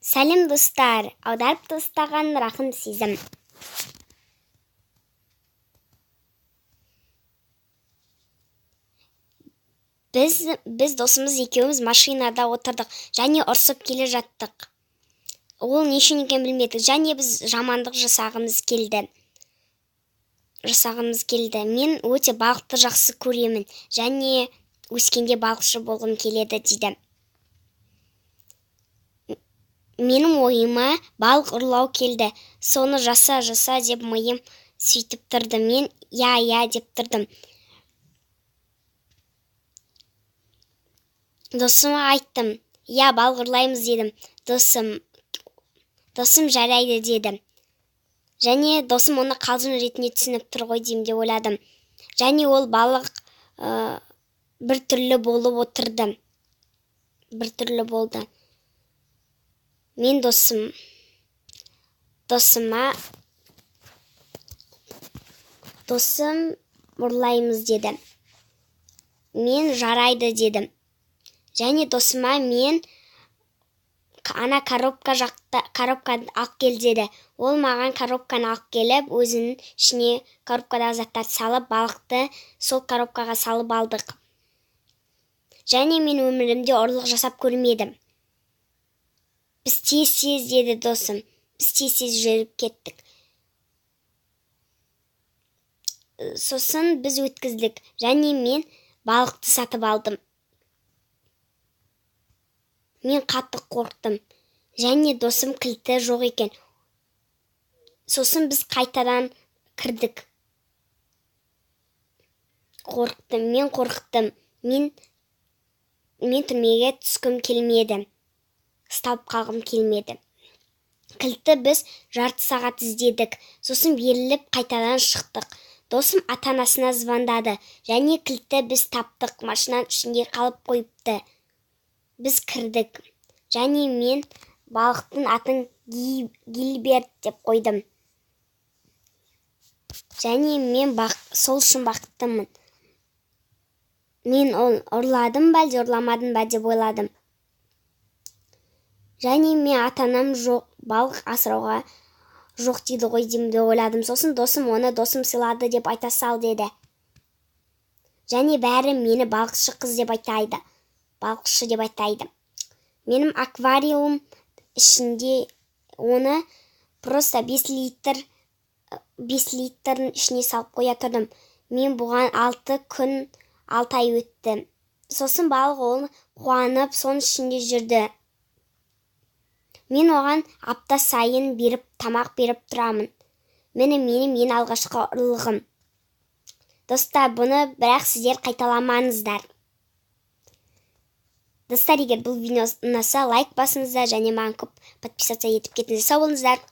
Сәлем, достар! Аударып тастаған Рахым Сезім. Біз досымыз екеуміз машинада отырдық және ұрсып келе жаттық. Ол не үшін екенін білмедік. Және біз жамандық жасағымыз келді. Жасағымыз келді. Мен өте балықты жақсы көремін және өскенде балықшы болғым келеді, дейді. Менің ойыма балық ұрлау келді. Соны жаса, жаса деп миым сөйтіп тұрды. Мен «я, я» деп тұрдым. Досыма айттым: «Я, балық ұрлаймыз», – дедім. Досым «жарайды» деді. Және досым оны қалжың ретінде түсініп тұр ғой деймін деп ойладым. Және ол балық бір түрлі болып отырды. Бір түрлі болды. Мен досыма досым ұрлаймыз деді. Мен «жарайды» дедім. Және досыма мен ана коробка жақта коробканы алып кел деді. Ол маған коробканы алып келіп, өзінің ішіне коробкадағы заттарды салып, балықты сол коробкаға салып алдық. Және мен өмірімде ұрлық жасап көрмедім. Біз тез-тез, деді досым. Біз тез-тез жүріп кеттік. Сосын біз өткіздік. Және мен балықты сатып алдым. Мен қатты қорықтым. Және досым кілті жоқ екен. Сосын біз қайтадан кірдік. Қорықтым, мен қорықтым. Мен түрмеге түскім келмеді. Ұсталып қалғым келмеді. Кілтті біз жарты сағат іздедік. Сосын беріліп қайтадан шықтық. Досым ата-анасына звондады. Және кілтті біз таптық. Машинаның ішінде қалып қойыпты. Біз кірдік. Және мен балықтың атын Гилберт деп қойдым. Және мен сол үшін бақыттымын. Мен ол ұрладым ба, әлде ұрламадым ба деп ойладым. Және мен ата-анам жоқ, балық асырауға жоқ дейді ғой деймін деп ойладым. Сосын досым оны досым сыйлады деп айта сал деді. Және бәрі мені балықшы қыз деп айтайды. Балықшы деп айтайды. Менің аквариум ішінде оны просто 5 литр, 5 литрдің ішіне салып қоя тұрдым. Мен бұған 6 күн, 6 ай өтті. Сосын балық ол қуанып соның ішінде жүрді. Мен оған апта сайын беріп, тамақ беріп тұрамын. Міне менің ең алғашқы ұрлығым. Достар, бұны бірақ сіздер қайталамаңыздар. Достар, егер бұл видео ұнаса, лайк басыңыздар және маған көп подписаться етіп кетіңіздер. Сау болыңыздар.